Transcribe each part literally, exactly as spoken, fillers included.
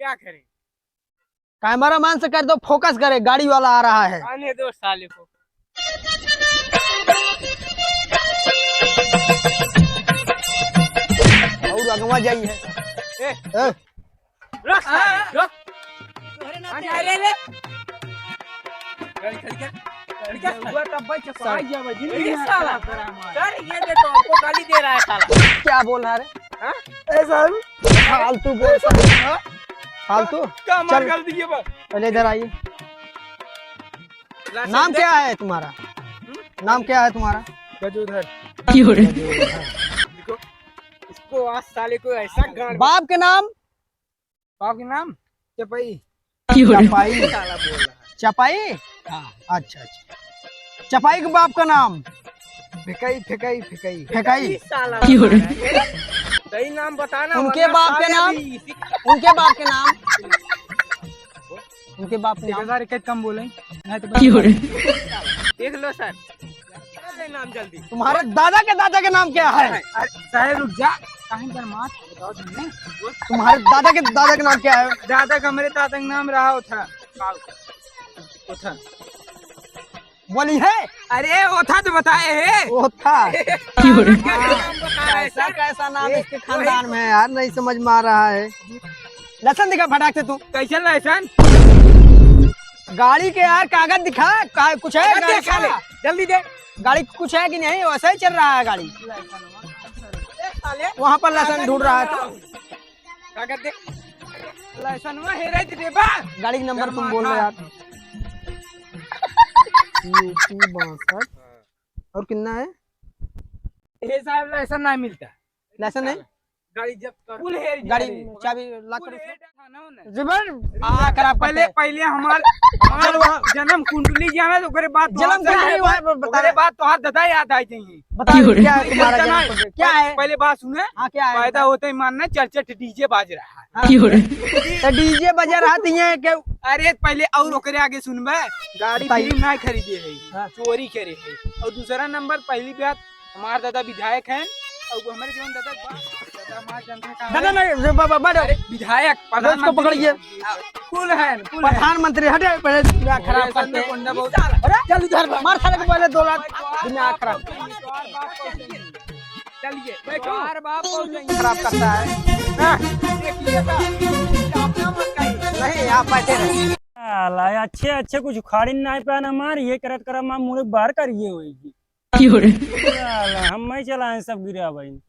क्या करे? कैमरामैन से कह दो, फोकस करे, गाड़ी वाला आ रहा है। आने दो साले को। और अगवा जाई है। ए, ए। रुक साले, रुक। अरे, अरे, अरे। गाड़ी खड़ी कर। गाड़ी कर। हुआ तब भाई चपका गया भाई। ए, साला। सर, ये देखो, हमको गाली दे रहा है साला। क्या बोल रहा है रे? हाँ? ए, साहब। फालतू बोल रहा है। हाँ? फालतू? क्या मार चल। गाल दिए बा? पहले इधर आइए। लास्ट नाम में क्या है तुम्हारा? हम्म? नाम क्या है तुम्हारा? गजोधर। क्यों रे? देखो, इसको आज साले को ऐसा गांड बाप के नाम? बाप के नाम? चपई। क्यों रे? चपई। साला बोल रहा है। चपई? हाँ। अच्छा, अच्छा। चपई के बाप का नाम? फेकई, फेकई, फेकई। फेकई? ई साला क्यों रे? बता रहा है। सही नाम बताना, उनके वरना बाप के साले नाम? भी इसी उनके बाप के नाम? उनके बाप के नाम? एक हजार एक कम बोले, नहीं तो क्यों रे? देख लो सर, बता दे नाम जल्दी। तुम्हारे दादा के दादा के नाम क्या है? अरे साहेब रुक जा, काहे कर मार? बताओ तुमने। तुम्हारे दादा के दादा के नाम क्या है? दादा का, हमरे दादा का नाम रहा ओथा। ओथा। बोली है? अरे ओथा तो बताए है। ओथा। क्यों रे? हाँ। कैसा कैसा नाम इसके खानदान में है यार, नहीं समझ में आ रहा है। लाइसेंस दिखा फटाक से तू। कैसन लाइसेंस? गाड़ी के यार कागज दिखा, का, कुछ है कागज गाड़ी दिखा का? ले, जल्दी दे। गाड़ी कुछ है कि नहीं, वैसे ही चल रहा है गाड़ी। वहाँ पर लाइसेंस ढूंढ रहा है तो। कागज दे। लाइसेंस में हेरे दे बा। गाड़ी का नंबर तुम बोल रहे यार। यूपी बासठ। और कितना है? ए साहब, लाइसेंस ना मिलता। लाइसेंस नहीं? गाड़ी जब्त कर। फुल हेर गाड़ी दिया रे। चाबी लॉक फुल करो। हेर दिया ना उन्हें। जुबेर, आ, खराब पहले, करते हैं। पहले हमार, हमार चलो, वहाँ जन्म कुंडली जाना, तो ओकरे बाद जन्म तोहार कुंडली सगा-, वहाँ ब-, बता ओकरे रहे। बाद तोहार दादा याद आ जाइए। बता क्यों रे? क्या है तुम्हारा जन्म कुंडली? क्या है? पहले बात सुने। हाँ, क्या है? पैदा होते ही मानना चरचट डीजे बाज रहा है। हाँ। क्यों रे? तो डीजे बजा रहा था ये क्यों? अरे पहले और ओकरे आगे सुनबे, गाड़ी बताइए। फिल्म ना खरीदे है, हाँ। चोरी करे है। और दूसरा नंबर पहली बात हमार दादा विधायक हैं, और वो हमारे जीवन दादा बा-, दादा हमार जनता का दादा है। नहीं, रे बाबा, बाबा, अरे, विधायक, प्रधानमंत्री। इसको पकड़िए। आ, कुल है, कुल है। प्रधानमंत्री, हटे, पहले दिमाग खराब अरे, करते हैं। संजय कुंडा बहुत अरे, चल इधर, मार साले को पहले दो लात, दिमाग खराब। चलिए, बैठो। यार, बाप बहुत खराब करता है। हाँ, देखिए तो, अपना मत कहिए। नहीं, आप बैठे रहिए। साला, अच्छे, अच्छे कुछ उखाड़िन नाहीं पाना मार, ये करत करत मार मुड़े बाहर करिए होई। क्यों रे? साला, हम मैं चलाएं सब गिरा भाई।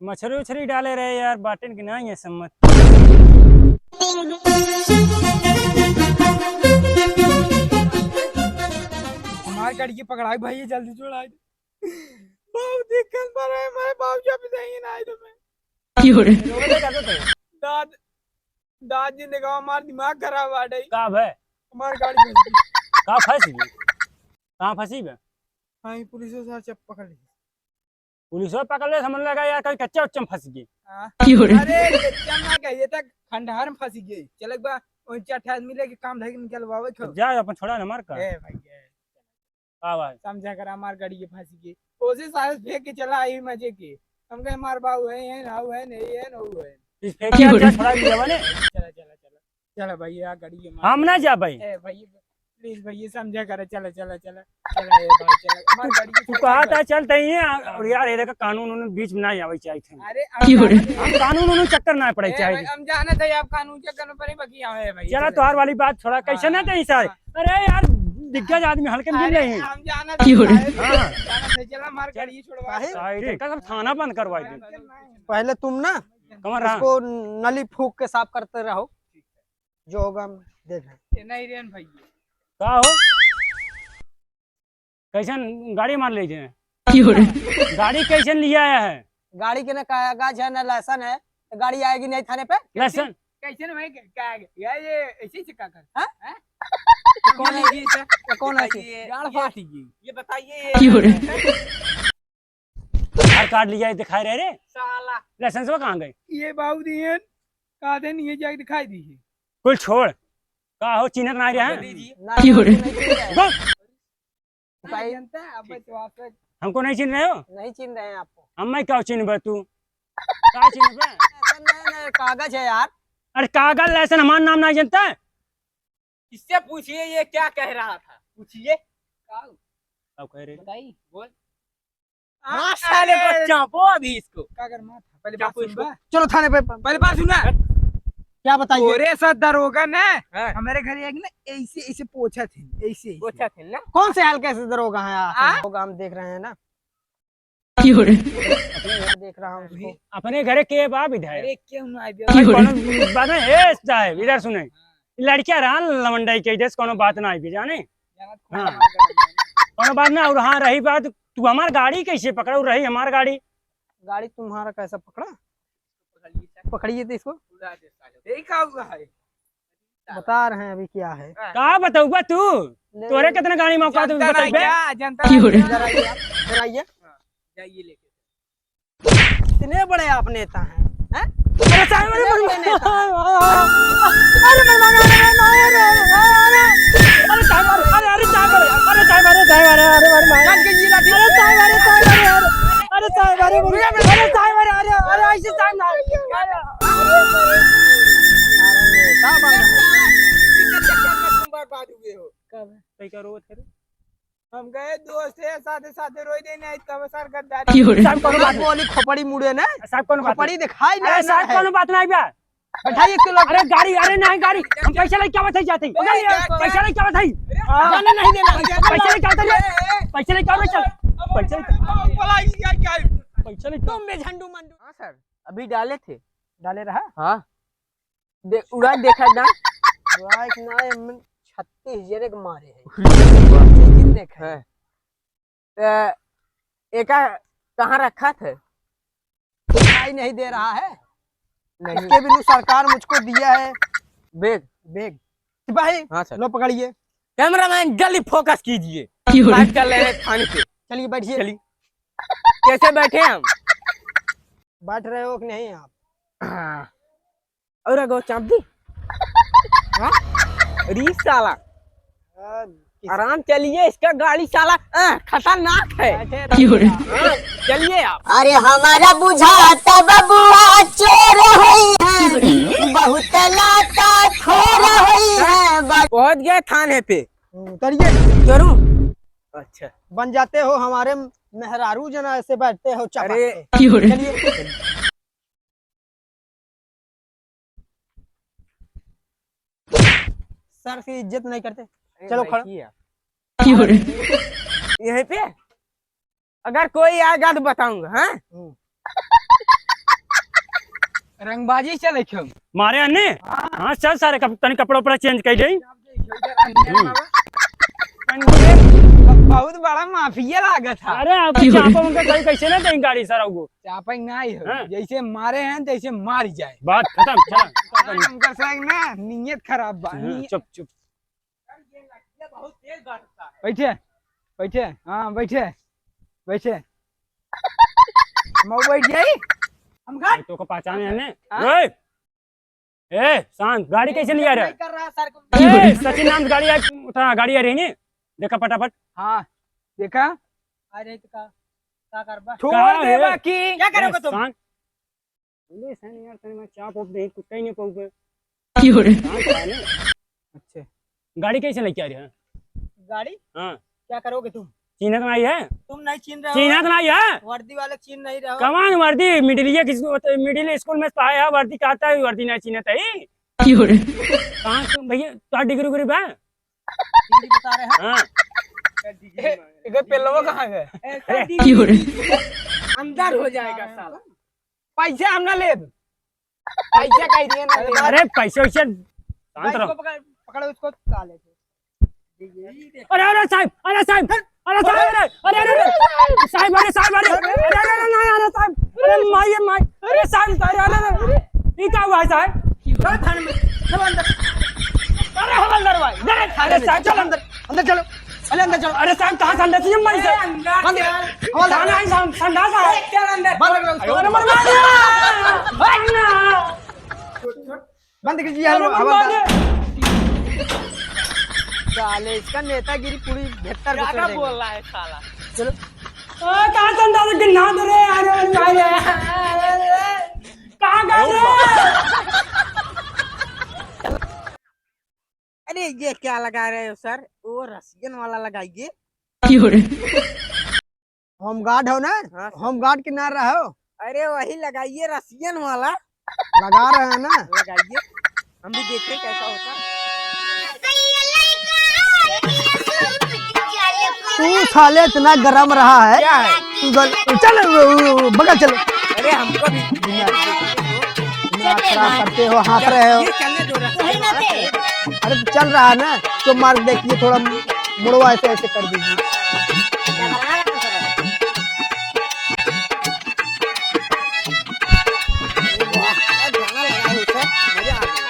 मछरी उछरी डाले रहे यार, बाटेन की नाहीं है सम्मत। हमार गाड़ी के पकड़ाई भाई, जल्दी छोड़ाई। बहुत दिक्कत बा रहे, मैं बाबू जी अभी नहीं ना आए तो मैं। क्यों रे? दाद, दाद जी ने कहा हमार दिमाग खराब आ गई। का बे? हमार गाड़ी फंस गई। का फंस गई? कहाँ फंसी बे? हाँ, ये पुलिस वाला साहब चप पकड़ ली। पुलिस वाला पकड़ ले, समझ लगा यार, कहीं कच्चा उच्चा में फंस गई। हाँ। क्यों रे? अरे, कच्चा ना कहिए, तक खंडहर में फंस गई। चलक बा, वहीं चार ठे आदमी लेके काम धाई के निकलवावे खो। जा, अपन छोड़ा ना, मार का। ए भाई, ए। का भाई? समझा कर हमार गाड़ी के फंस गई। ओसे साहब फेंक के चला आई मजे के। हम कहे, "हमार बाबू है, ये ना, वो है, नहीं है, ना वो है।" इस फेंक के चला, छोड़ा दिया बने। चला, चला, चला। चला भैया, गाड़ी के मार। हम ना जा भाई। ए भाई, प्लीज भैया, समझा करे, चला, चला, चला। चला, ए भाई, चला। हमार गाड़ी के तू छोड़ कहा दे। था, चलते ही हैं, और यार, ये देखा, कानून उन्होंने बीच में ना आवे चाहिए थे। अरे, हम क्यों रे? जानत हम कानून उन्होंने चक्कर ना पड़े ए चाहिए। भाई, हम जानत है आप कानून चक्कर में पड़े, बाकी यहाँ है भाई, चला, चला। तोहार वाली बात छोड़ा, कैसे हाँ, ना हाँ, कहीं सारे। हाँ। अरे यार, दिग्गज आदमी हल्के में अरे, नहीं। हम जानत क्यों रे? है, हाँ। जानत है, चला, हमार गाड़ी छोड़वा। काहे? साइड का सब थाना बंद करवाई दे। पहले तुम ना कमर रहा। उसको नली फूक के साफ करते रहो, जो होगा हम देख लेंगे। ये नहीं रेन भैया। का हो? कैसन गाड़ी मार ले जे? क्यों रे? गाड़ी कैसन लिया आया है? गाड़ी के ना कागज है, ना लाइसेंस है, तो गाड़ी आएगी नहीं थाने पे? लाइसेंस? कैसे ना भाई, क्या, क्या, ये, ये ऐसे ही से का कर? हाँ? हैं? कौन है? ये, ये कौन है? ये, गाड़ ये, फाट गई। ये बताइए, ये क्यों रे? आधार कार्ड लिया, दिखाई रहे रे। साला। लाइसेंस वो कहाँ गए? ये बाबू दिए, कहा थे नहीं, ये जाके दिखाई दीजिए। कुल छोड़। का हो, चिन्हत ना रहे हैं? दीजिए। ना, क्यों रे? हमको नहीं चिन्ह रहे हैं। बोल। भाई, जनता, अब ठीक तो है। आप तक हमको नहीं चिन्ह रहे हो? नहीं चिन्ह रहे हैं आपको। हम मैं क्या चिन्ह बे तू? का चिन्ह बे? ऐसा नहीं, नहीं, कागज है यार। अरे कागज लाइसेंस हमार नाम नाहीं जनता है? इससे पूछिए ये क्या कह रहा था, पूछिए। का? का कह रहे? बताई। बोल। हाँ, साले को अरे! चापो अभी इसको। का कर माथा? पहले बात चापो सुन इसको। बा। चलो थाने पे। पहले बात सुना। क्या बताइए? तोरे साथ दरोगा ना, हाँ। हमारे घर एक ना ऐसे, ऐसे पोछा थे, ऐसे, ऐसे। पोछा थे ना? कौन से हल्के से दरोगा है आप? हाँ? दरोगा हम देख रहे हैं ना। क्यों रे? अपने घर देख रहा हूँ उसको। अपने घरे के बा विधायक? अरे क्यों ना आइबे? क्यों रे? कौनो बात नहीं, ए साहब, इधर सुने। लड़किया रहन लवंडई के, जैसे कौनो बात ना आइबे, जाने? हाँ। कौनो बात ना, और हाँ, रही बात, तू हमार गाड़ी कैसे पकड़ो? रही हमार गाड़ी। गाड़ी तुम्हारा कैसा पकड़ा? पकड़िए तो इसको। यही का हुआ है? बता रहे हैं अभी क्या है। का बताऊबा तू? ले। तोरे कितना गाड़ी मौका तू जनता नहीं बताइबे? क्या? जनता क्यों नहीं रे? क्या? इधर आइए आप, इधर आइए। हाँ, जाइए लेके। इतने बड़े आप नेता हैं, हैं? अरे साहब, अरे इतने बड़े नेता हैं। अरे साहब, अरे, अरे साहब, अरे, अरे साहब, अरे, अरे साहब, अरे, अरे, अरे, अरे, अरे साहब, अरे, साहब, अरे, अरे, अरे साहब, अरे, अरे साहब, अरे, अरे, ऐसे साहब ना, अरे, अरे, अरे नेता बन रहे हैं। बर्बाद हुए हो। कब? कई का रोवत है रे? हम गए दोस्त है, साथे साथे रोई देने आई, तब सर गद्दारी। क्यों रे? साहब, कौनो बात नहीं। बोली खोपड़ी मुड़े ना। साहब, कौनो बात खोपड़ी नहीं। दिखाई ना, अरे ना साहब, है। कौनो बात नहीं बा। बैठाइए इसको लोग। अरे गाड़ी, अरे नहीं गाड़ी, हम पैसा लेके आवत है जाते ही। अरे यार, पैसा लेके आवत है। हाँ। जाने नहीं देना। पैसा लेके आवत है। पैसा लेके आवत है, चल। पैसा लेके, बोला ये क्या, क्या है? पैसा लेके। तुम बे झंडू मंडू। हाँ सर, अभी डाले थे। डाले रहा? हाँ। दे, उड़ा देखा ना। उड़ा एक ना, एमन छत्तीस जने के मारे हैं। उड़ी बाबा। छत्तीस जने देखे। हैं। त एका कहाँ रखा थे? दिखाई नहीं दे रहा है। नहीं। इसके बिनु सरकार मुझको दिया है। बैग। बैग। सिपाही, हाँ सर। लो पकड़िए। कैमरामैन, जल्दी फोकस कीजिए। क्यों रे? बात कर रहे हैं थाने पे। चलिए बैठिए। चलिए। कैसे बैठे हम? बैठ रहे हो कि नहीं आप? हाँ। और अगो चाप दी। हाँ? अरे साला। हाँ, किस- आराम चलिए, इसका गाड़ी साला, अ, खतरनाक है। बैठे रहो। क्यों रे? हाँ, चलिए आप। अरे हमारा बुझाता बबुआ चोर होई है, बहुत लाता खोर होई है। पहुंच गए थाने पे। हम्म, उतरिए। चोरू। अच्छा। बन जाते हो हमारे मेहरारू जना, ऐसे बैठते हो चपाट अरे। पे। क्यों रे? चलिए। सर की इज्जत नहीं करते। अरे चलो भाई, खड़ा। किया? क्यों रे? यहीं पे अगर कोई आएगा तो बताऊंगा, हाँ? हम्म। रंगबाजी चले क्यों? मारे अन्ने? हाँ। हाँ, चल सारे कप-, तनी कपड़ा उपड़ा चेंज कर ले। हम्म। बहुत बड़ा माफिया लागत है। अरे, आप क्यों रे? चापा उनका कहीं कैसे ना देंगे गाड़ी सारा वो? चापा ही ना ही हो। हाँ। जैसे मारे हैं, तैसे मार जाए। बात खत्म, चल। हाँ, उनका सही ना, नीयत खराब बा। हाँ, नीयत चुप, चुप। बैठे, बैठे, हाँ, बैठे, बैठे। मऊ बैठ जाई। हम घर तो को पहचाने हैं ने? हाँ? ओए! ए, शांत, गाड़ी कैसे नहीं आ रहा? नहीं कर रहा सर। ए, सचिन नाम से गाड़ी आ, उठा, गाड़ी आ रही नहीं? देखा फटाफट। हाँ, देखा? अरे तो का, का करबा? छोड़ कहाँ दे है? बाकी। क्या करोगे ए, तुम? शांत। पुलिस है नहीं यार, तने मैं चाप ओप दे, कुत्ता ही नहीं पाऊंगा। क्यों रे? शांत रहा नहीं। अच्छा। गाड़ी कैसे लेके आ रहे हैं? गाड़ी? हाँ। क्या करोगे तुम? चीन्हत नहीं है? तुम नहीं चीन्ह रहे हो। चीन्हत नहीं है? वर्दी वाले चीन्ह नहीं रहे हो। कमान वर्दी? मिडिलिया किस, मिडिल स्कूल में पढ़ाया है, वर्दी कहता है, वर्दी नहीं चीन्हत है। क्यों रे? कहाँ तुम भैया, तो डिग्री उग्री बा? डिग्री बता रहे हैं। हाँ। ए, इधर पेलवा कहाँ है? ए, अरे, डिग्री। क्यों रे? अंदर हो जाएगा साला। पैसा हम ना लेब। पैसा कह दिए ना लेब। अरे, पैसे वैसे शांत रहो। पकड़, पकड़ो इसको, साले को। अरे, अरे, साहब, अरे, साहब, अरे, साहब, अरे, अरे, अरे, साहब, अरे, साहब, अरे, अरे, अरे, अरे, अरे, साहब, अरे, माई, माई, अरे, साहब, अरे, अरे, अरे, ये क्या हुआ है, साहब? अरे, हवलदार भाई, अरे, अरे, साहब, चल अंदर, अंदर चलो। अरे अंदर चलो। अरे साहब, कहाँ संडास है? मैं अरे अंदर अंदर चल। हवलदार। थाना है साहब, संडास है। अरे चल अंदर। बंद करो उसको। अरे मरवा दे। भाग ना। बंद कीजिए, अरे मरवा हवलदार। दे। साले, इसका नेतागिरी पूरी बेहतर ज्यादा बोल रहा है साला। चलो। आ, कहाँ संडास है? गिन्ना दे रे, अरे, अरे, अरे, अरे। कहाँ गए रे? ये क्या लगा रहे हो सर? वो रसियन वाला लगाइए। क्यों रे? होमगार्ड हो ना? हाँ सर। होमगार्ड के ना रहो। अरे वही लगाइए, रसियन वाला। लगा रहे हैं ना? लगाइए, हम भी देखते हैं कैसा होता है। तू साले इतना गरम रहा है। क्या है? तू गल-, चल, बगल चल। अरे हमको भी दुनिया खराब करते हो, हाँफ रहे हो। ये चलने दो, रसियन वाला। अरे तो चल रहा है ना, तो मार देखिए, थोड़ा मुड़वा ऐसे ऐसे कर दीजिए। वाह, क्या गाना लगा है सर, मजा आ गया।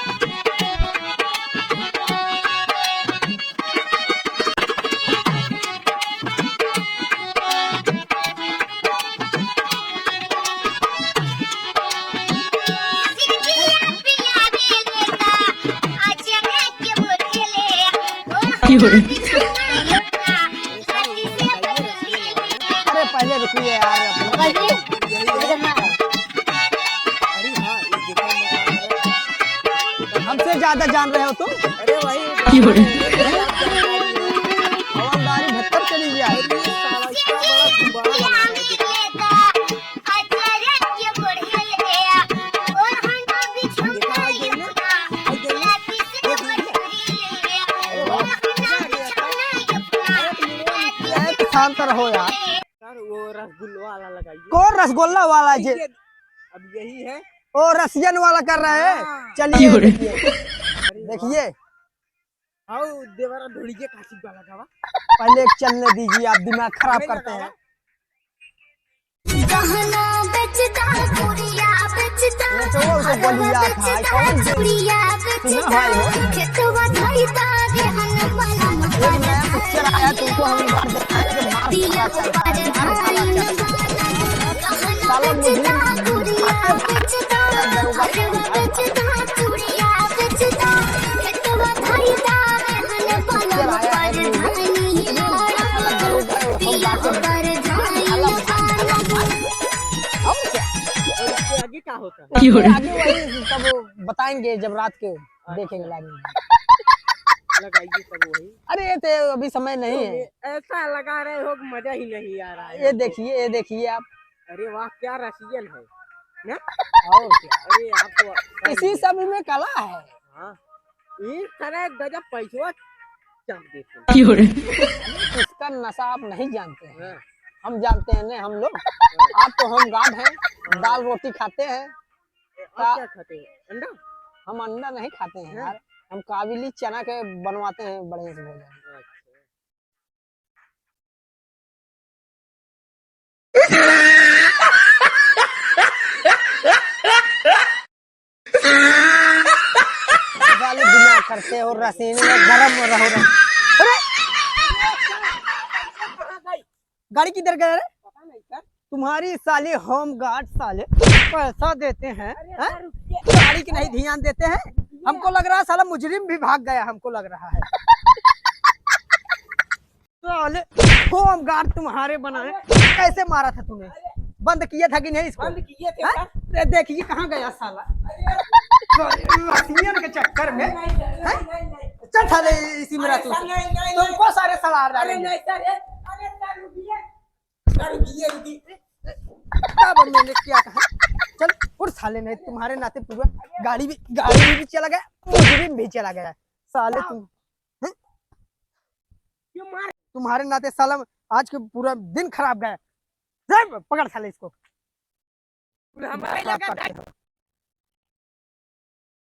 अरे पहले रुकिए यार, अपने हमसे ज्यादा जान रहे हो तुम। अरे भाई, हवलदारी भत्तर चली गया है। शांत रहो यार। सर, वो रसगुल्ला वाला लगाइए। कौन रसगुल्ला वाला जे? ये, अब यही है। ओ, रसियन वाला कर रहे हैं। हाँ। चलिए, क्यों रे? देखिए। अरे वाह। देखिए। आओ, देवरा ढोड़िए काशी वाला गावा। पहले एक चलने दीजिए, आप दिमाग खराब करते हैं। गहना बेचता, चूड़िया बेचता, ये तो वो हरवा बोलिया था, बेचता, कौन सी? चूड़िया सुना बेचता, भाई हो? खेतवा धइता, रेहन वाला ये नया पिक्चर आया, तुमको हम मार देंगे, मार दिया साला, साला, साला, साला। गहना बेचता, चूड़िया बेचता, हरवा बेचता, चूड़िया बेचता, खेतवा धइता, रेहन वाला पिक्चर आया है, परधानी। और क्या? और इसके आगे क्या होता है? क्यों रे? आगे वही सब बताएंगे जब रात के अच्छा। देखेंगे live में। लगाइए सब वही। अरे, ये तो अभी समय नहीं है। ये ऐसा लगा रहे हो कि मजा ही नहीं आ रहा है ये हमको। देखिए, ये देखिए आप। अरे वाह, क्या रसियन है ना? और क्या? अरे, आप तो इसी सब में कला है। हाँ। इस तरह गजब पैसवा चाप देते हैं। क्यों रे? इसका नशा आप नहीं जानते हैं। हाँ। हम जानते हैं ना हम लोग। हाँ। आप तो होमगार्ड हैं, हाँ। दाल रोटी खाते हैं। और का- क्या खाते हैं? अंडा? हम अंडा नहीं खाते हैं हाँ। यार, हम काबुली चना के बनवाते हैं बढ़िया से भोजन। अच्छा। साले दिमाग करते हो, रसीन में गरम रहो, रहो। अरे! गाड़ी किधर गया रे? पता नहीं सर। तुम्हारी साली होमगार्ड साले पैसा देते हैं, अरे हैं? सर, रुकिए। गाड़ी की नहीं ध्यान देते हैं। रुकिए। हमको लग रहा है साला मुजरिम भी भाग गया, हमको लग रहा है। साले होमगार्ड तुम्हारे बनाए, अरे। कैसे मारा था तूने? अरे। बंद किया था कि नहीं इसको? बंद किए थे हैं? सर। अरे देखिए कहाँ गया साला। अरे। साले रसियन के चक्कर में, नहीं, नहीं, हैं? नहीं, नहीं, नहीं। चल साले इसी में रह तू। अरे सर, नहीं, नहीं, नहीं। तुमको सारे सलाह अरे डालेंगे। नहीं सर, ये, अरे सर रुकिए। सर रुकिए, रुकिए। क्या बंद मैंने किया था? चल उठ साले, नहीं तुम्हारे नाते पूरा गाड़ी भी, गाड़ी भी चला गया, मुजरिम भी चला गया। साले तुम हैं? क्यों मार? तुम्हारे नाते साला आज के पूरा दिन खराब गया। जा, पकड़ साले इसको। हमारे खराब लगा करते हो।